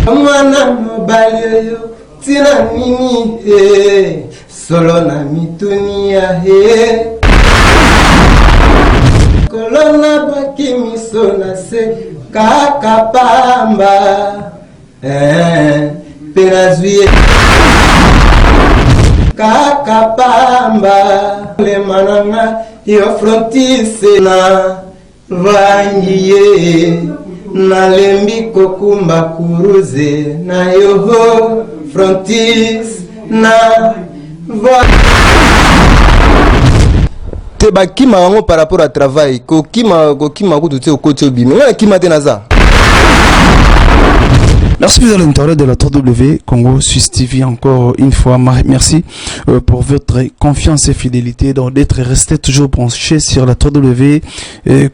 Mwana mobali oyo ntina nini e solo na mituni ya he kolona bwaki miso na se kaka pamba eh, mpe nazwi ye kaka pamba lema na nga yo frontise na vangi ye nalembi kokumba kuruze na yo frontis na va Te, bakima yango par rapport à travail. Kokima, kokima kutu te, okoti, obimi. Nga nakima te, naza. Merci de l'intérêt de la 3W Congo Suisse TV encore une fois. Merci pour votre confiance et fidélité, donc d'être resté toujours branché sur la 3W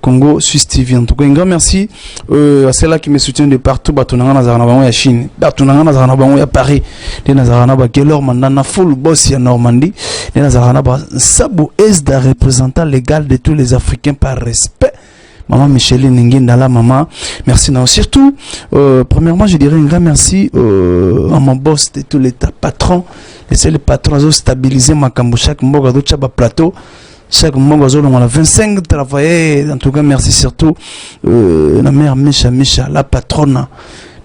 Congo Suisse TV. En tout cas, un grand merci à ceux-là qui me soutiennent de partout. Bato na nga nazala na bango ya Chine, bato na nga nazala na bango ya Paris, nde nazala na ba Gelor Mandana full boss ya Normandie, nde nazala na ba Sabu Esda, représentant légal de tous les Africains par respect. Maman Micheline Ngindala, maman, merci. Non, surtout, premièrement, je dirais un grand merci à mon boss de tout l'état, patron. Et c'est le patron qui a stabilisé makambo, chaque mboka, ba plateau. Chaque mboka, on a 25 travailleurs. En tout cas, merci surtout la mère Micha Micha, la patronne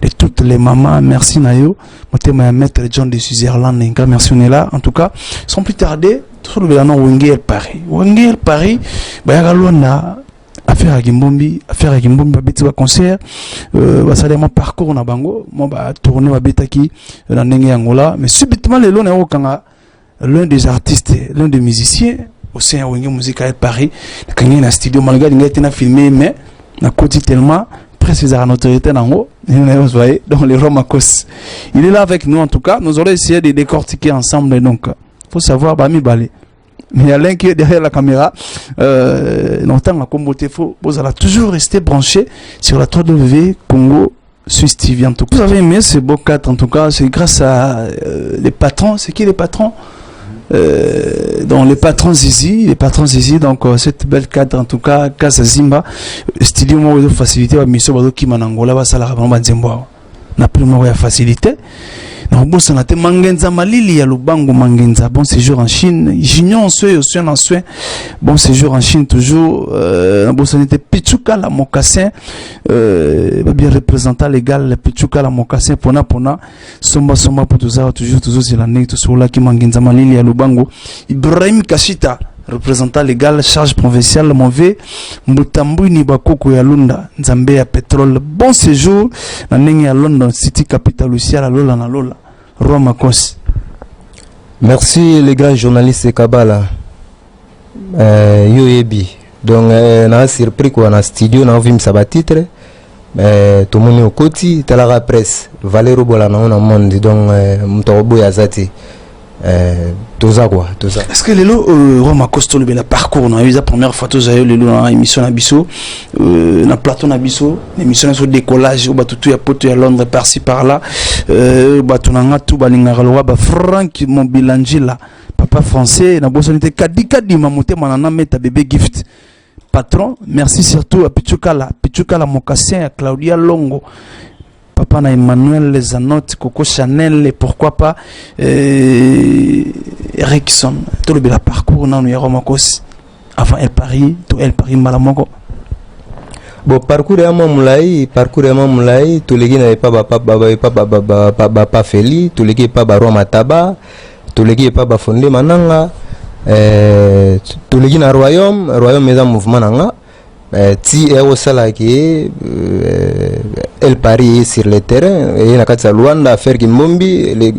de toutes les mamans. Merci na yo. Motema ya maître John de Switzerland. Un grand merci, on est là. En tout cas, sans plus tarder, tout le monde, Wenge El Paris. Wenge El Paris, bah, y a affaire ya Kimbombi, affaire ya Kimbombi, babeti ba concert, basali mwa parcours na bango, mwa ba tournée babetaki na ndenge ya Angola. Mais subitement lelo na okanga l'un des artistes, l'un des musiciens au sein ya Wenge Musica ya Paris, nakangi na studio, malgré alingai te na filmer, mais nakoti tellement presse ezalaka na autorité nango. Vous voyez, donc le roi Makos, il est là avec nous. En tout cas, nous allons essayer de décortiquer ensemble. Donc faut savoir bamibale, mais il y a l'un qui est derrière la caméra. Longtemps à Comboté, faut vous allez toujours rester branché sur la 3W Congo Suisse TV. En tout cas, vous avez aimé ce beau cadre. En tout cas, c'est grâce à les patrons. C'est qui les patrons? Donc les patrons Zizi, les patrons Zizi, donc cette belle cadre en tout cas, Casa Zimba, studio moko de facilité, ba mission bazo kima na Angola, basala ba banzembo na prix moko ya facilité. Nakobosana te Mangenza Malili ya Lubango. Mangenza, bon séjour en Chine. Junior Soin, soin na soin, bon séjour en Chine toujours. Nabosani te Pichuka la Mocassin, bien représentant légal Pichuka la Mocassin, pona pona somba somba po tozala toujours tozozela ndenge tosololaki. Mangenza Malili ya Lubango, Ibrahim Kashita, représentant légal, charge provinciale mauvais Mbutambwini, bakoko ya Lunda, Nzambe ya pétrole, bon séjour na ndenge ya London City, capitale luciala lola na lola. Roi Makos. Merci les grands journalistes Kabala. Yo yebi donc na surpris quoi na studio na ovimisa batitre, tomoni okoti talaka presse valeur obola nango na monde. Donc moto akoboya aza te. Toza quoi, toza. Est ce que lelo, Roi Makos, tolobela parcours na yo? Eza première fois toza yo lelo na émission na biso, na plateau na biso, na émission na biso Décollage, oyo bato tu ya poto, ya Londres, par-ci par-là, bato na nga tu balingaka lokwa ba Frank Mobilanjila, papa français. Nabosani te Kadi Kadima, motema na na meta bébé gift patron. Merci surtout à Pichukala Pichukala Mocassin ya Claudia Longo, papa na Emmanuel Zanot, Coco Chanel et pourquoi pas Erickson. Tolobela parcours nanu ya Roi Makos avant El Paris to El Paris mbala moko. Bon, parcours ya mwa molai, parcours ya mwa molai. Toleki na epa epa bapa Feli, toleki epa baroi Mataba, toleki epa bafonde Mananga, toleki na Royaume. Royaume eza mouvement na nga, ti eya kosala ke El Paris sur le terrain eye na kati ya Luanda, affaire Kimbombi.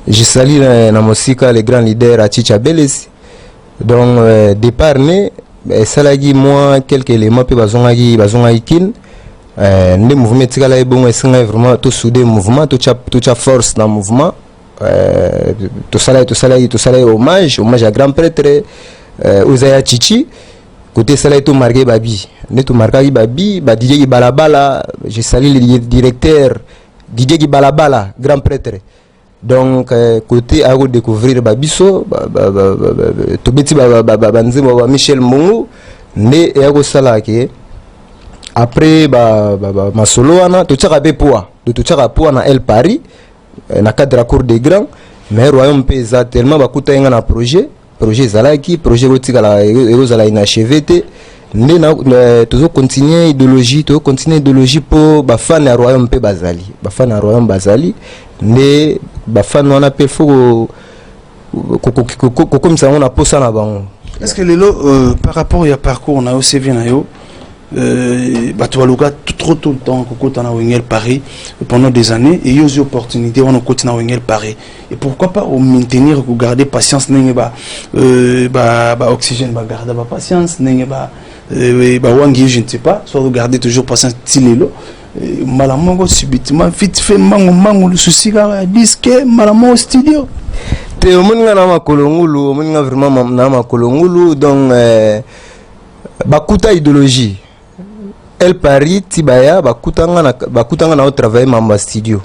Je salue na mosika le grand leader Achicha Belesi. Donc départ ne esalaki mwa quelques éléments mpe bazongaki Kine. Nde mouvement etikala ebongo, esengai vraiment tosoude mouvement, totya force na mouvement. Tosalaki hommage ya grand prêtre oyo eza ya Chichi. Côté esalaki tomarke babi, nde tomarkaki babi ba Didier Kibalabala. Je salue le directeur Didier Kibalabala, grand prêtre. Donc côté aya kodécouvrir babiso, tobeti banzembo ba Michel Mbongo, nde eya kosala ke Après ba masolo wana, totiaka mpe poids, donc totiaka poids na El Paris na cadre ya cour des grands. Mais Royaume mpe eza tellement bakuta ye nga na projet. Projet ezalaki, projet ekotikala, ekozala inachevé te. Nde tozocontinue idéologie, tozocontinue idéologie mpo bafans ya Royaume mpe bazali, bafans ya Royaume bazali. Nde bafans wana mpe faut kokomisa yango na posa na bango. Est ce que lelo, par rapport ya parcours na yo, CV na yo, bato baluka trop tout le temps kokota na Wenge El Paris pendant des années, et yo ozwi opportunité wana, okoti na Wenge El Paris, et pourquoi pas maintenir, kogarder patience ndenge ba Oxygène bagarda ba patience, ndenge ba Wangi, je ne sais pas, soit regarder toujours patience ti lelo, mbala moko subitement, vite fait, mbango mbango, lisusi kaka ya disque, mbala moko studio? Te, omoni nga na makolo ngulu, omoni nga vraiment na makolo ngulu. Donc bakuta idéologie El Paris ti baya, bakutanga na otravaille mambo ya studio.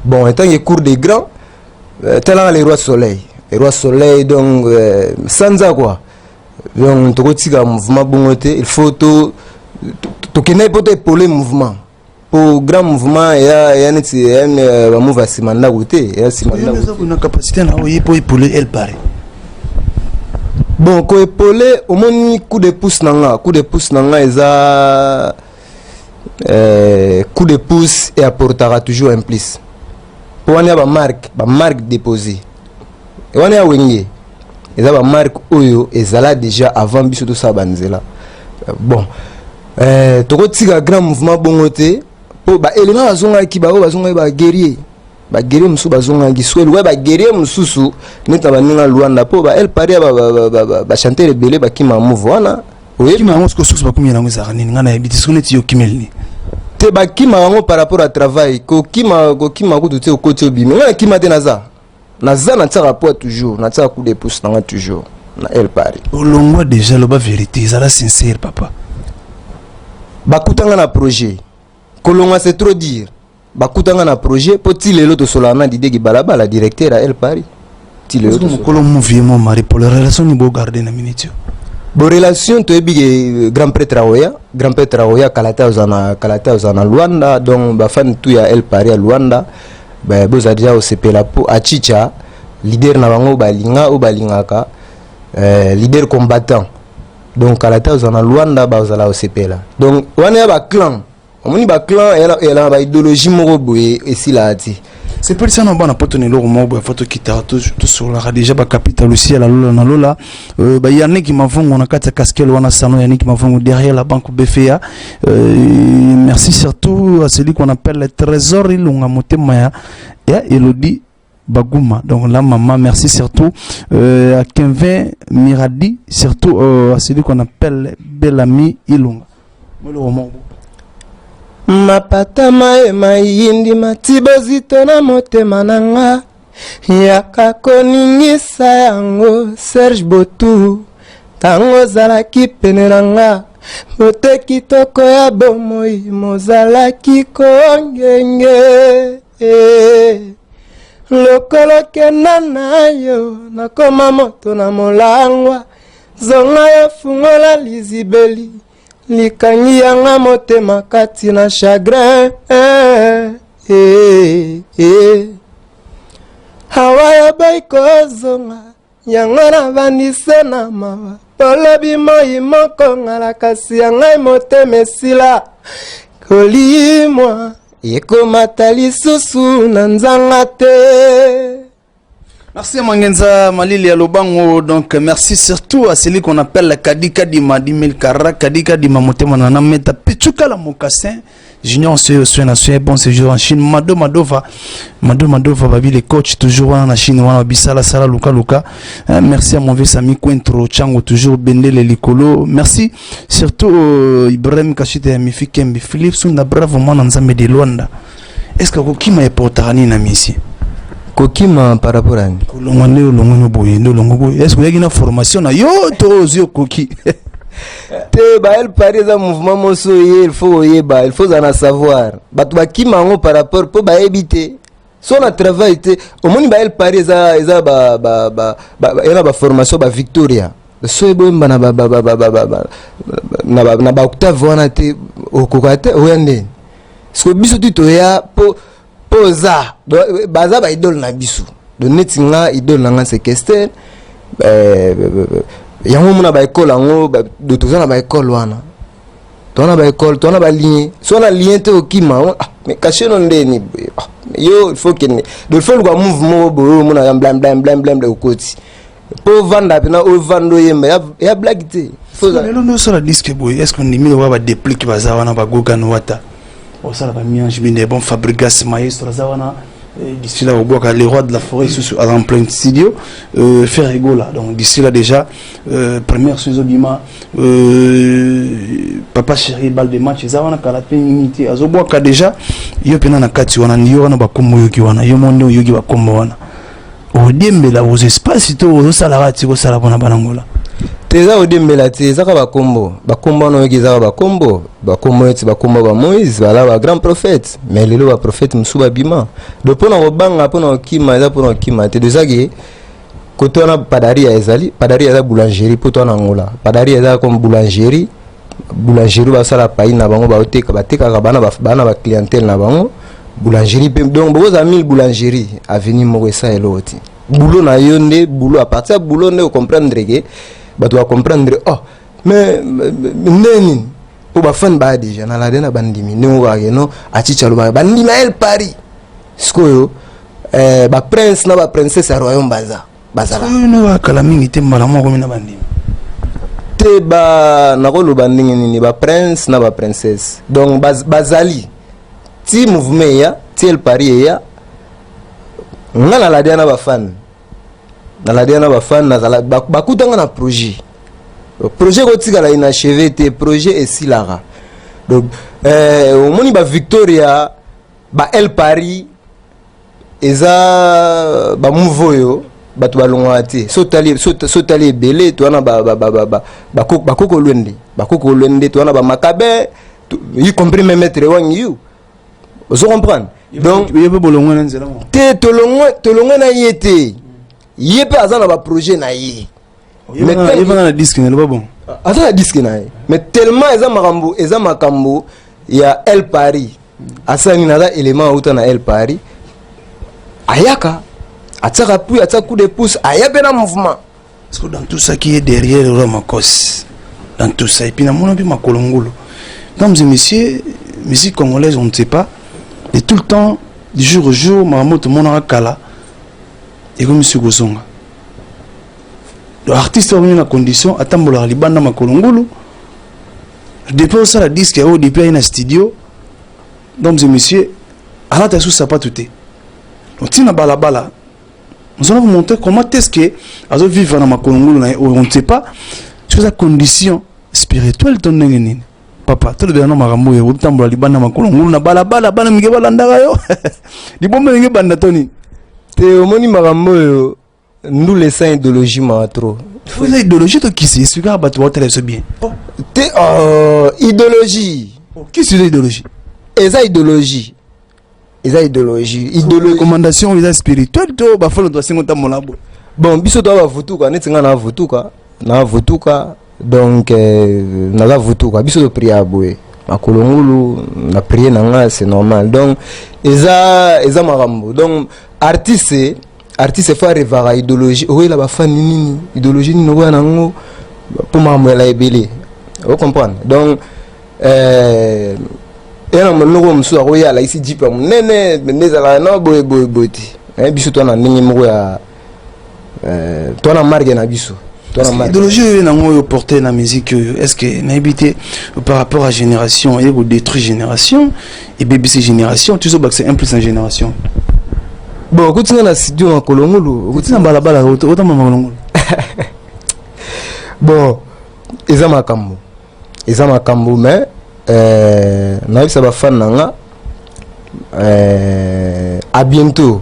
Bon, etange cour des grands, talanga le Roi Soleil, le Roi Soleil, donc sanza quoi. Donc tokotika mouvement bongo te. Il faut to tokendaki mpo to épauler mouvement, po grand mouvement eya neti eya bamove ya nsima ndako te, eya nsima ndako. Na capacité na oye mpo épauler El Paris? Bon, koépauler, omoni, coup de pouce na nga, coup de pouce na nga eza coup de pouce e apportaka toujours un plus, mpo wana ya bamarque, bamarque déposé wana ya Wenge eza bamarque oyo ezala déjà avant biso tosala banzela. Bon, tokotika grand mouvement bongo te, mpo baélément bazongaki, baoyo bazongaki, baguerrier, baguerrier mosusu bazongaki. Soki eluka baguerrier mosusu neti na baninga Lwanda, mpo ba El Paris bachanteur ebele bakima move wana. Okima yango sikoyo, soki bakomi yango ezalaka nini? Ngai nayebi te, soki neti yo okimeli nini? Te, bakima yango par rapport à travail. Kokima, kokima kutu te, okoti, obimi. Ngai nakima te, naza natiaka poids toujours, natiaka coup de pouce nanga toujours na El Paris. Olongwa déjà, loba vérité, ezala sincère, papa. Bakutanga na projet. Kolongwa, c'est trop dire. Bakutanga na projet, mpo ti lelo tosolaka na Dideki Balabala, directeur ya El Paris, ti lelo. Mokolo movie mo Marie Paul, relation ni bogarde na minute yo? Bo relation, toyebi ke grand prêtre aoya, grand prêtre aoya kala te, aza na kala te, aza na Lwanda. Donc bafans tu ya El Paris ya Lwanda bozala déjà kosepela, mpo achicha leader na bango balinga, oyo balingaka, leader combattant. Donc kala te aza na Lwanda, bazala kosepela. Donc wana ya baclan, omoni, baclan eyala na baidéologie moko boye, esilaka te. Sepelisa na bana poto na eloko moko boye. Fa tokitaka, tosololaka déjà bacapital aussi ya la Lola na Lola, bayaniki Mavongo na kati ya casquele wana, sano Yaniki Mavongo derrière la banque BFA. Merci surtout à celui qu'on appelle le Trésor Ilunga, motema ya Elodie Baguma, donc la maman. Merci surtout à Kevin Miradi, surtout à celui qu'on appelle Bellamy Ilunga. Mapata mayema yindi mati bozito na motema na nga, yaka koningisa yango. Serge Botu, ntango ozalaki pene na nga, bote kitoko ya bomoi mozalaki kongenge. Lokolo kenda na yo, nakoma moto na molangwa. Zonga yo, fungola lizibeli likangi yanga motema kati na chagrin. Eh, eh. Awa yoboyi kozonga, yango nabandise na mawa. Tolobi moi moko ngala, kasi ya ngai motema esila kolimwa, ekomata lisusu na nzanga te. Merci à Mangenza Malili Alobango. Donc, merci surtout à celui qu'on appelle Kadika Dima Dimel Kara, Kadika Dima Motema Nana Meta Pichuka la Mocassin. Junior Soin, bon séjour en Chine. Mado Madova, Mado Madova, Babi les coachs, toujours en Chine, wana Bisala Sala Luka Luka. Hein, merci à mon vieux Sami Cointro, Chango, toujours Bendele Likolo. Merci surtout Ibrahim Kachite, Mifi Kembi, Philippe Sunda, bravo, moi, Nzambe de Luanda. Est-ce que kokima eportaka nini na misi? Kokima par rapport à nini? Kolongwa nde olongwa no boye, nde olongwa boye, est ce que oyaki na formation na yo to ozwi okoki? Te, ba El Paris eza mouvement moso ye, il faut oyeba, il faut ozala na savoir. Bato bakima yango par rapport mpo bayebi te, so na travail te. Omoni, ba El Paris eza eza ba ba ba ba eza na baformation, ba Victoria. Soki boyemba na na baoctave wana te, okoka te. Oya ndeni? Siko biso ti toya po oza, baza baidole na biso. Donc neti nga, idole na nga c'est Kester. Yango omona baekole yango, toza na baekole wana, toza na baekole, toza na balien. So na lien te, okima. Ah, mais cachet no ndeni? Ah, yo il faut kende. Donc il faut luka move moko boye, omonaka blam blam blam blam, okoti mpo ovanda mpena, ovanda oyemba ya blague te. Lelo nde osala disque boye, est ce que ondimi lokola badeplique baza wana, bagogane wata osala bamiange mine, bon, Fabrigas maestro aza wana, d'ici là obwaka les rois de la forêt susu aza en plein studio, Ferre Gola. Donc d'ici là déjà, première saison bima, Papa Chéri, balle de match eza wana, kala mpe nini te, azobwaka déjà. Yo mpena na kati wana, yo wana bakombo oyoki wana, yo mo nde oyoki bakombo wana, odiembela ozo espace to ozosalaka ti kosala mpona banangola? Te, eza odiembela te, ezaka bakombo. Bakombo wana oyoki, ezaka bakombo, bakombo neti bakombo ba Moïse, bala bagrand prophète. Mais lelo baprophète mosusu babima. Donc mpona kobanga, mpona kokima, eza mpona kokima te. Ezaki kote wana padaria ezali, padaria eza boulangerie. Mpo to wana Angola, padaria eza comme boulangerie. Boulangerie basala pai na bango, baoteka, batekaka, bana baclientèle na bango. Boulangerie mpe, donc bokozala 1000 boulangerie, avenue moko esa eloko te. Boulot na yo nde boulot. À partir ya boulot nde ocomprendre ke bato bacomprendre: oh, mais nde nini? Mpo bafani baya déjà na lade na bandimi ndenge okaka keno Achicha alobaka bandima El Paris. Sikoyo baprince na baprincesse ya royaume baza bazala. Oyo bakala mingi te, mbala moko komi na bandimi. Te, ba nakoloba ndenge nini, baprince na baprincesse, donc bazali ti mouvement eya ti El Paris eya. Nga naladi na bafane, naladi na bafane, nazala bakutanga na projet. Projet ekotikala inachevé te, projet esilaka. Donc omoni bavictoria, ba El Paris eza bamove oyo bato balongwaka te. So otali ebele, to wana bakoko lwende, bakoko lwende, to wana bamakabe, y compris même maître Wangi yu, ozo comprendre? Donc ye mpe bolongwe na nzela moko? Te, tolongwe na ye te. Ye mpe aza na baprojet na ye. Ye vana na disque na eloba bon. Aza na disque na ye, mais tellement eza makambo, eza makambo ya El Paris. Asala nini? Aza élément auta na El Paris, ayaka atiaka puis atia coup de pouce, aya mpe na mouvement. Parce que dans tout ça qui est derrière Roi Makos, dans tout ça, et puis namona mpe makolo ngulu, mesdames et messieurs, musique congolaise, on ne sait pas, et tout le temps, du jour au jour, makambo tomonaka kala ekomi soki kozonga. Donc artiste okomi na condition atambolaka libanda makolo ngulu depuis osala disque oyo, depuis aye na studio. Mesdames et messieurs, alata lisusu sapatu te. Donc ntina balabala, nous allons vous montrer comment est-ce que azovivre na makolo ngulu na ye oyo. On ne sait pas soki eza condition spirituelle to ndenge nini. Papa, tolobela na makambo oyo, otambola libanda makolo ngulu na balabala, bana mingi balandaka yo, libomba ndenge banda to nini? Te, omoni makambo oyo, ndula esa idéologie mawa trop. Eza idéologie to kisi? Expliquaka bato baotala biso bien. Te, idéologie. Kisi eza idéologie? Eza idéologie, eza idéologie, idéologie. Recommandation eza spirituelle to bafolo to basengo otambola boye? Bon, biso toa bavutuka, neti nga na vutuka, na vutuka. Donc naza vutuka, biso topria boye makolo ngulu na prier na nga, c'est normal. Donc eza makambo. Donc artiste faut arevaka idéologie. Okoyela bafani nini? Idéologie nini okoya nango mpo makambo yala ebele, ocomprendre? Donc eya na monoko mosusu akoya, alakisi jeep ya monene nde ezalaka na boye boye boye te. Biso toa na ndenge moko ya toa na marque na biso, toa na marque. Idéologie oyo nango oyo porte na musique oyo, est ce que nayebi te par rapport à génération eye kodétruire génération, ebebisi génération, tozobakisa un plus na génération? Bon, okuti nga na studio makolo ngulu. Okuti na balabala otambola makolo ngulu. Bon, eza makambo, eza makambo, mais nayebisa bafan na nga à bientôt,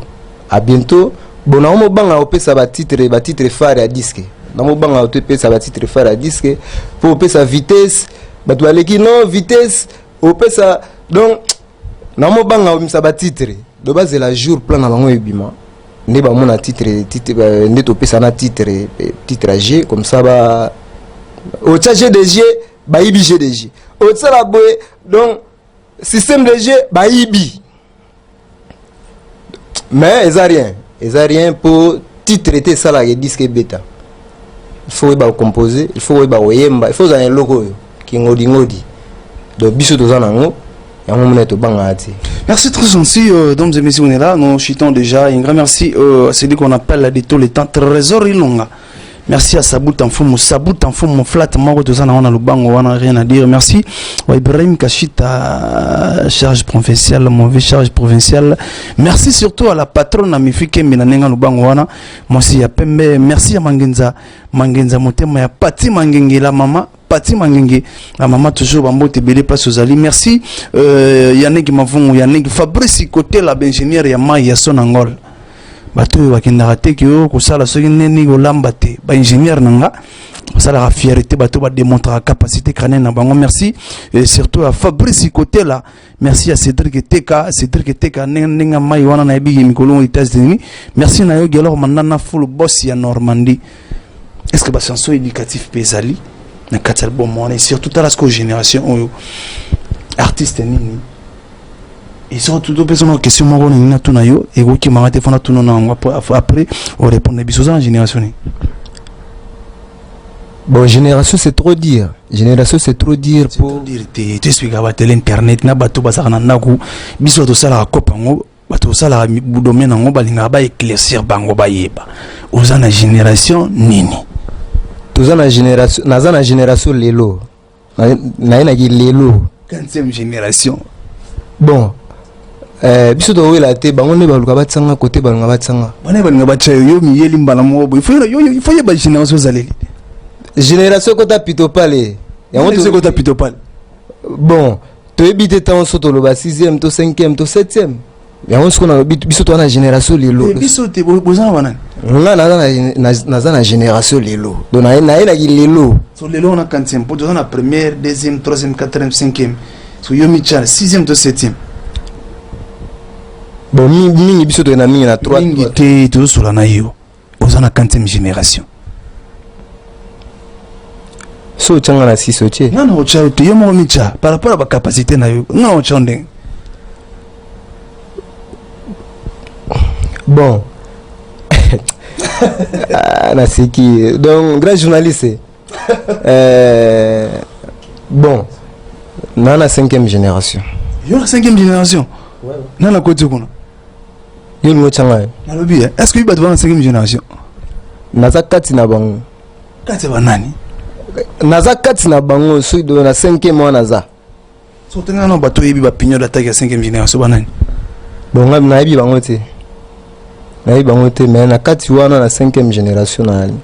à bientôt. Bon, naomobanga kopesa batitre, batitre phare ya disque. Namobanga topesa batitre phare ya disque mpo opesa vitesse, bato baleki non vitesse opesa. Donc namobanga komisa batitre, do bazela jour plan na bango ebima. Nde bamona titre, titre nde topesa na titre, titre ya jeu comme ça, ba otia jeu de jeu, bayibi jeu de jeu, otisala boye, donc système de jeu bayibi. Mais eza rien, eza rien, po titre te esalaka disque ebeta. Il faut oyeba kocomposer, il faut oyeba koyemba, il faut ozala na eloko oyo kingodingodi. Donc biso toza nango, yango mona tobangaka te. Merci, très gentil, dames et messieurs, on est là, nous chutons déjà. Un grand merci à celui qu'on appelle de tous les temps, Trésor Ilonga. Merci à Sabou Tanfumu, Sabou Tanfumu, Flat, Moro, Tozana, on a le bango, on a rien à dire. Merci à Ibrahim Kachita, charge provinciale, mauvais charge provinciale. Merci surtout à la patronne, Amifi Kembe, na Lubango, wana. Merci à Pembe, merci à Mangenza, Mangenza Motema, ya Pati Mangenge, la maman. Pati Mangenge, la maman toujours bambote ebele place ozali. Merci Yannick Mavungu, Yannick Fabrice Kotela, ingénieur ya mai ya Sonangol. Bato oyo bakendaka te ke oyo kosala soki nini kolamba te, baingénieur na nga basalaka fierté, bato badémontraka capacité crânienne na bango. Merci et surtout à Fabrice Kotela, merci à Cédric Teka, Cédric Teka ndenge ndenge mai wana nayebiki mikolo États-Unis. Merci na yo Gelor Mandana Full Boss ya Normandie. Est-ce que bachanson éducatif mpe ezali na kati ya album wana? Et surtout tala sikoyo génération oyo, artiste nini? Et surtout topesa na question moko nini natuna yo, ekokimaka te, fona tuna na yango, après orépondre. Biso oza na génération nini? Bon, génération, c'est trop dire. Génération, c'est trop dire. Pour trop dire te, toexplika batele internet na bato bazalaka na ndako. Biso tosalaka kope yango, bato tosalaka domaine yango, balingaka baéclaircir bango, bayeba oza na génération nini. Toza na génération, naza na génération lelo, nayenaki lelo. 15e génération. Bon, biso towela te, bango nde baluka batianga kote balinga batianga. Bana balinga batia yo, yo miyeli mbala moko boye. Il faut yeba génération ozaleli. Génération kota pitopale. Yango kota pitopale. Bon, toyebi te ntango so toloba 6e to 5e to 7e, yango sikoyo nalobi biso toza na génération lelo. Biso te, boza na banani? Nga naza na génération lelo, donc nayelaki lelo. So lelo wana 4e, mpo toza na première, deuxième, troisième, quatrième, cinquième. So yo mitia sixième to septième? Bon, mingi biso toye na mingi na 3. Mingi te, tozosola na yo, oza na 4e génération. So otyanga na 6, otie. Nga na otya yo te, yo moko mitya par rapport à bacapacité na yo. Nga na otya ndenge? Bon, ah, naseki. Donc grand journaliste, bon, na cinquième génération. Yo na cinquième génération na na koti kuna. Yo lingo otyanga ye. Nalobi, est ce que bato bana cinquième génération? Naza kati na bango. Kati ya banani? Naza kati na bango, soki na cinquième wana naza. So tengana na bato oyebi bapignon d'attaque ya cinquième génération, banani? Bon, ngai nayebi bango te, nayebi bango te, mais na kati wana na cinquième génération nayali.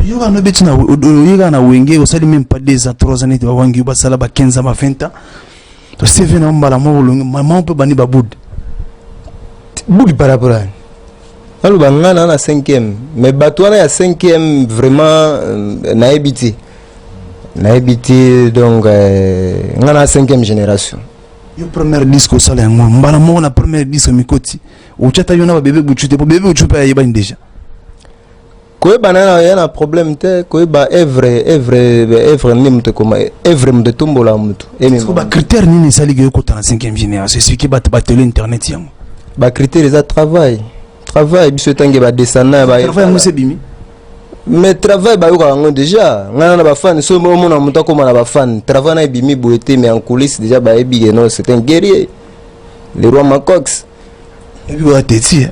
Yo kaka nobeti na oye kaka na Wenge, osali même pas 2 ans, 3 ans neti bawangi yo basala ba 15 ans, ba 20 ans. To CV na mbala moko olongi mama mpe bani babude. Budi par rapport à naloba nga na cinquième, mais bato wana ya cinquième vraiment, nayebi te, nayebi te. Donc nga na cinquième génération. Yo première disque osala yango mbala moko, na première disque mikoti otyata yo na babebe butu te, po bebe butu mpe ayebani déjà. Koyeba na ya na problème te, koyeba œuvre nde moto ekoma, œuvre moto etombola moto. Bacritère nini esaliki yo okota na cinquième génération? Explique bato batele internet yango. Bacritère eza travail, travail. Biso etangi badescendant. Travail yango sebimi. Mais travail bayokaka yango déjà. Ngai na bafan, so omona moto akóma na bafan, travail na ebimi boye te, mais en coulisse déjà bayebi ke non, c'est un guerrier, le roi Macox. Ebi bateti.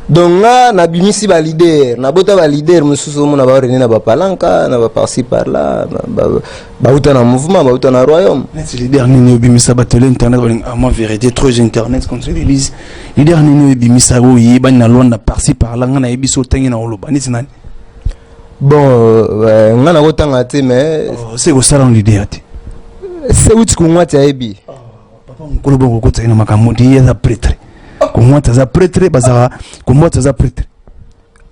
Donc nga nabimisi baleader, nabota baleader mosusu, omona baorene na bapalanka na baparci par là, bauta na mouvement, bauta na royaume. Neti leader nini obimisa batele internet balinga moi vérité trop internet comme ça elise? Leader nini oyebimisa oyo oyebani na Lwanda par-ci par là? Nga nayebi so otangi na oloba neti nani? Bon, nga nakotanga te, mais se kosala no leader te. Se uti kongwati ayebi. Papa mokolo bongo okotaki na makambo te, ye aza prêtre. Kongwati aza prêtre, bazalaka kongwati aza prêtre.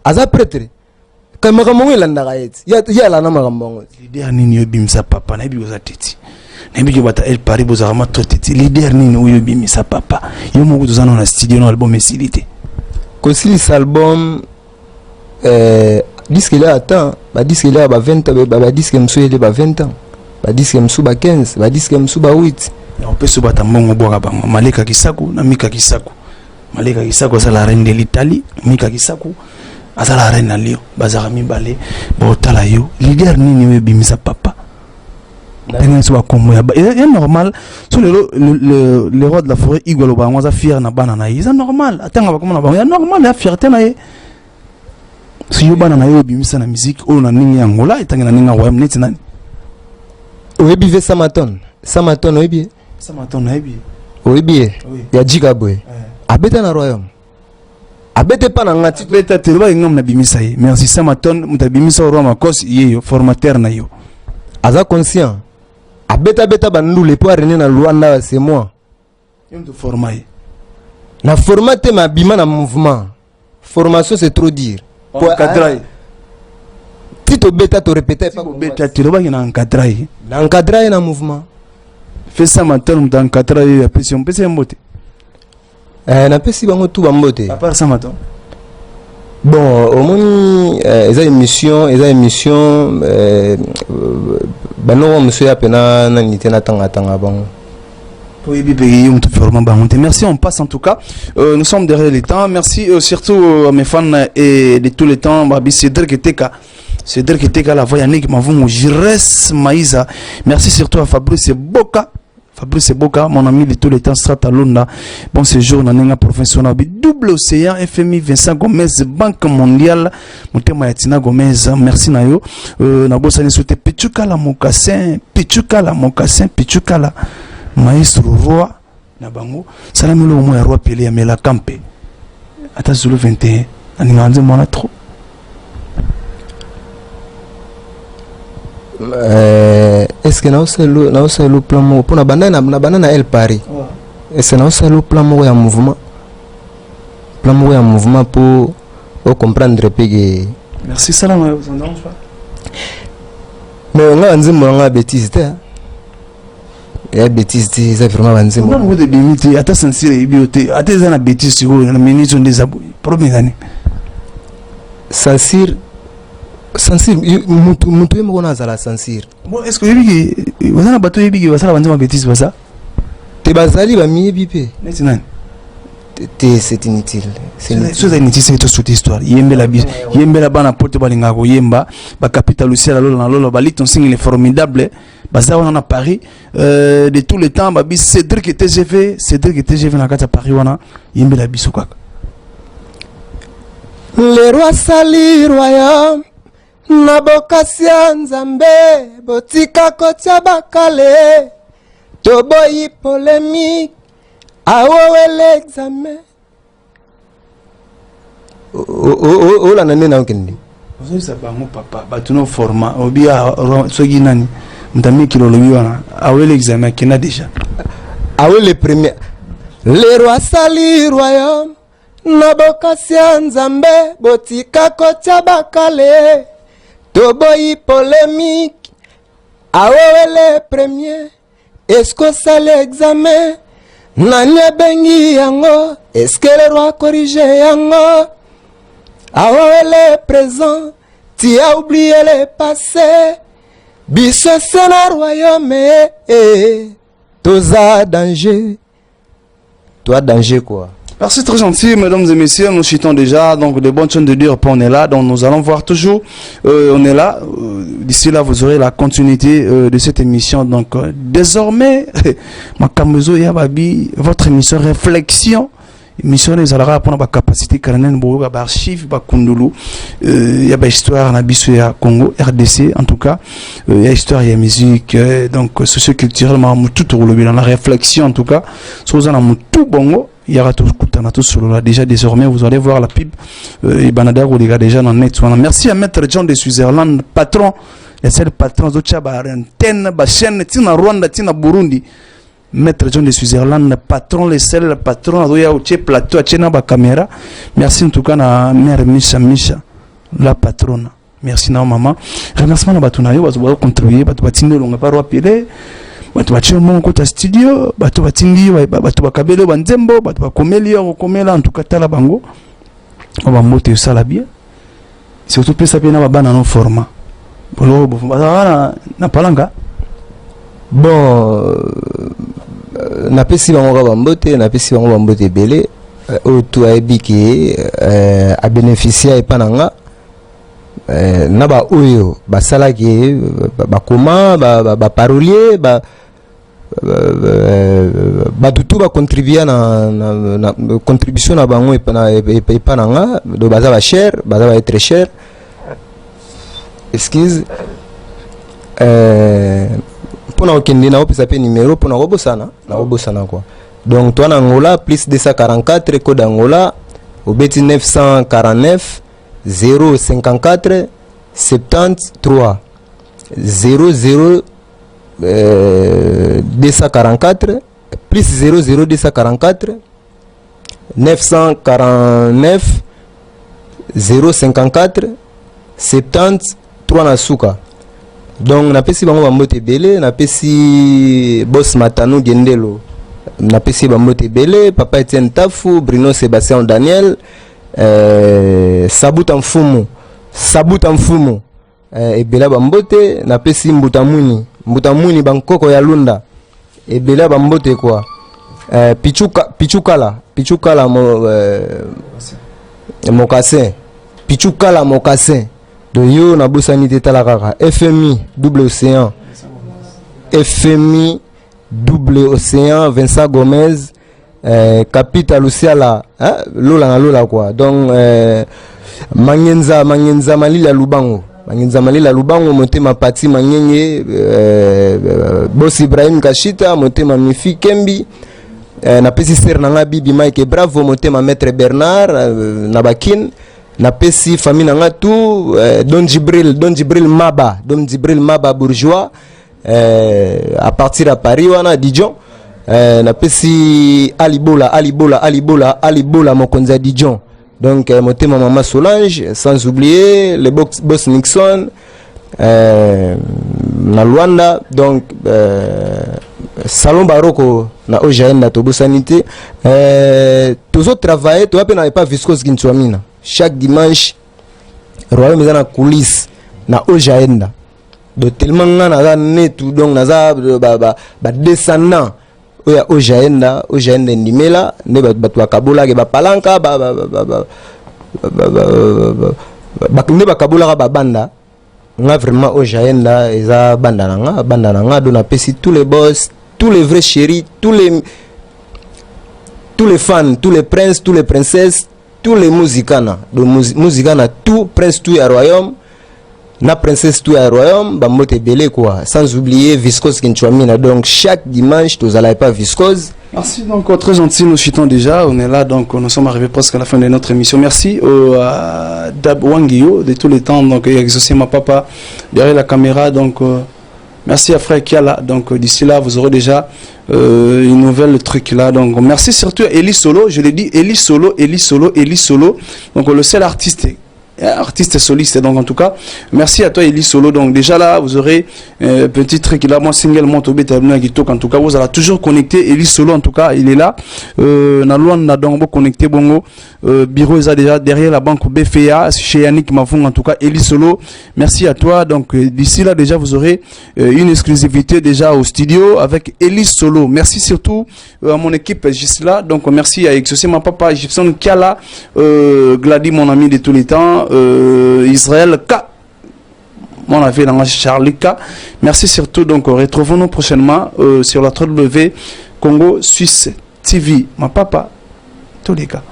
Aza prêtre ka makambo yango elandaka ye ti ye alanda makambo yango. Leader nini oyebimisa, papa? Nayebi oza teti, nayebi ke bata El Paris bozalaka ma trop teti. Leader nini oyo obimisa, papa? Yo moko toza nano na studio na album esili te. Kosilisa album, disque ela ata badisque ela ba 20 ans, badisque mosusu ele ba 20 ans, badisque mosusu ba 15, badisque mosusu ba 8. Opesi bata mbongo, bwaka bango. Maleka Kisaku na Mika Kisaku. Maleka Kisaku aza la reine de l'Italie, Mika Kisaku aza la reine na Lyon. Bazalaka mibale. Baotala yo leader nini oyo ebimisa papa ndenge nyonso bakombo ya eza normal. So lelo le roi de la forêt Igwe aloba yango, aza fier na bana na ye, eza normal. Atanga bakombo na bango, ya normal, ya fierté na ye. So yo, bana na ye obimisa na musique oyo na ndenge ya Angola, etange na ndenge ya royaume, neti nani? Oyebi ve Samaton? Samaton, oyebi ye? Samaton, nayebi. Oyebi ye? Ya jika boye, abeta na royaume, abete mpa na nga ti. Beta te, loba ngam na bimisa ye. Merci. Samaton, moto abimisa roi Makos, ye yo formateur na yo. Aza conscient, abetabeta bandule mpo arene na Lwanda, c'est moi. Yo moto forma ye? Na format te, ma abima na mouvement. Formation, c'est trop dire. Encadra ye. Ti tobeta, torepeta. Beta te, lobaki na encadra ye. Na encadra ye na mouvement. Fe Samaton, moto encadra ye, apesi yo, mpesi ye mbote. Napesi bango tu bambote. À part Samaton? Bon, omoni, eza émission, eza émission, banoko mosusu ya pena nani te, natangatanga bango. Oyebi mpe ye moto forma bango te. Merci, on passe en tout cas. Nous sommes derrière le temps. Merci surtout à mes fans et de tous les temps, babi Cédric Teka, Cédric Teka, la voix Yannick Mavungu, Jires Maïza. Merci surtout à Fabrice Boka, Fabrice Boka, mon ami de tous les temps, Strata Lunda. Bon séjour na Nenga province wana. Double Océan, FMI, Vincent Gomez, Banque Mondiale, Motema ya Tina Gomez, merci na yo. Na bosani soute Pichukala Mokassin, Pichukala Mokassin, Pichukala Maestro Roi na bango. Salami lo mo ya Roi Pelé ya Mela Kampe. Ata Zulu 21, aninga nze mwana trop. Est ce que naosala plan moko mpo na banda na El Paris? Est ce que naosala plan moko ya mouvement, plan moko ya mouvement mpo ocomprendre mpe ke? Merci, salam, vous en dérange pas. Mais nga banzembo na nga bêtise te, ya bêtise te, eza vraiment banzembo. Ntango ebimi te, ata censure eyebi yo te, ata eza na bêtise. Sikoyo na minute nde eza boye, problème ezani? Censure, censure, mutu ye moko na azala censure. Bon, est ce que oyebi ke baza na bato oyebi ke basala banzembo ya bêtise, baza? Te, bazali, bamiyebi mpe. Neti nani? Te, c'est inutile. So eza inutile, seke tosuti histoire. Yembela biso, yembela bana poto balingaka koyemba. Bakapita Luciel Alola na Lolo, Balito Nsingi le formidable, baza wana na Paris, de tous les temps, babi Cédric TGV, Cédric TGV na kati ya Paris wana. Yembela biso kaka. Le roi sali royaume na bokasi ya Nzambe, botika kotia bakale, toboyi polémique, awowele examen. Olanda nde naokende. Ozoyebisa bango papa, bato no forma obi soki nani moto amikili olobi wana awele examen, akenda déjà. Awele premier. Le roi sali royaume na bokasi ya Nzambe, botika kotia bakale, toboyi polémique, awowele premier. Eske osala examen? Nani abengi yango? Eske le roi corrige yango? Awowele présent, tu as oublié le passé. Biso se na royaume, eh, toza danger, toi danger quoi. Merci, très gentil, mesdames et messieurs. Nous chutons déjà. Donc, de bonnes chaînes de dire, on est là. Donc, nous allons voir toujours. On est là. D'ici là, vous aurez la continuité de cette émission. Donc, désormais, Makamuzo Yababi, votre émission Réflexion. Émission ezalaka mpona bacapacité kananene, boyoka baarchive, bakundulu ya bahistoire na biso ya Congo RDC, en tout cas ya histoire ya musique, donc socioculturel, makambo motu tokolobela na réflexion. En tout cas, soki oza na motu bongo, yaka tokutana, tosolola. Déjà, désormais, vous allez voir la pub ebanda koleka déjà na net wana. Merci à maître John de Switzerland, patron, le seul patron azotia baantenne, bachaîne ntina Rwanda, ntina Burundi. Maître John de Switzerland, patron, le seul patron azoya otie plateau, atie na bacaméra. Merci en tout cas na mère Misha Misha, la patronne. Merci na mama. Remerciement na bato na yo bazo bazo contribuer, bato batindi olonga pa Roi Pele, bato batie yo moko kota studio, bato batindi yo, bato bakabeli yo banzembo, bato bakomeli yo kokomela. En tout cas, tala bango. Bambote osala bien, surtout pesa mpe na babana no format boloko bazalaka na palanga. Bon, napesi bango kaka bambote, napesi bango bambote ebele. Oyo tu ayebi ke abénéficia epa na nga, na baoyo basalaki, bakoma baparolier, bato tu bacontribua na contribution na bango epa na nga. Donc baza bacher, baza baêtre cher, excuse. Mpona kokende, naopesa mpe numéro mpona kobosana, nakobosana quoi. Donc toa na Angola, plus 244, code Angola, obeti 949 054 73 00, 244 plus 00 244 949 054 73 na suka. Donc napesi bango bambote ebele. Napesi bos Matanu Gendelo, napesi bambote ebele, papa Etienne Tafu, Bruno Sébastien Daniel, Sabuta Mfumu, Sabuta Mfumu, ebele bambote. Napesi Mbuta Muni, Mbuta Muni, bankoko ya Lunda, ebele bambote kwa Pichuka, Pichukala, Pichukala mo, Mokassin, Pichukala Mokassin. Donc yo nabosani te. Tala kaka FMI double océan, FMI double océan, Vincent Gomez, Kapita Lusiala, hein? Lola na Lola quoi. Donc Mangenza, Mangenza Malila Lubango, Mangenza Malila Lubango, motema Pati Mangenge, Boss Ibrahim Kashita, motema Mifi Kembi, napesi sere na nga Bibi Mike Bravo, motema Maître Bernard, na Bakin. Napesi famille na nga tout, Don Jibril, Don Jibril Maba, Don Jibril Maba bourgeois, à partir à Paris wana Dijon. Napesi Alibola, Alibola, Alibola, Alibola, mokonzi ya Dijon. Donc motema mama Solange, sans oublier le boss Nixon, na Luanda. Donc salon Baroko na Ojaenda, tobosani te. Tozotravaille, toya mpe na epa Viscose Kintswamina. Chaque dimanche royaume eza na coulisse na Ojaenda. Donc tellement nga naza netu, donc naza badescendant oyo ya Ojaenda. Ojaenda endimela nde bato bakabolaki bapalanka, nde bakabolaka babanda. Nga vraiment Ojaenda eza banda na nga, banda na nga. Donc napesi tous les boss, tous les vrais chéris, tous les fans, tous les princes, tous les princesses, tous les musikana, donc musikana tout, prince tout ya royaume na princesse tout ya royaume, bambote ebele quoi. Sans oublier Viscose Kinchwamina. Donc chaque dimanche tozala epa Viscose. Merci, donc très gentil, nous chutons déjà, on est là, donc nous sommes arrivés presque à la fin de notre émission. Merci au Dab Wangio de tous les temps, donc exaucé ma papa derrière la caméra, donc merci à frère Kiala. Donc d'ici là, vous aurez déjà une nouvelle truc là. Donc merci surtout à Eli Solo, je l'ai dit, Eli Solo, Eli Solo, Eli Solo, donc le seul artiste artiste soliste. Donc en tout cas, merci à toi, Eli Solo. Donc déjà là, vous aurez petit truc là, moi single monto en tout cas, vous allez toujours connecter Eli Solo. En tout cas, il est là, na Luanda. Donc vous connecter bongo, bureau est déjà derrière la banque BFA chez Yannick Mafung. En tout cas, Eli Solo, merci à toi. Donc d'ici là déjà, vous aurez une exclusivité déjà au studio avec Eli Solo. Merci surtout à mon équipe juste là. Donc merci à Exaucé ma papa Gibson Kiala, Glady, mon ami de tous les temps, Israël K, mon avis dans Charlie K. Merci surtout. Donc retrouvons-nous prochainement sur la 3W Congo Suisse TV. Ma papa, tous les gars.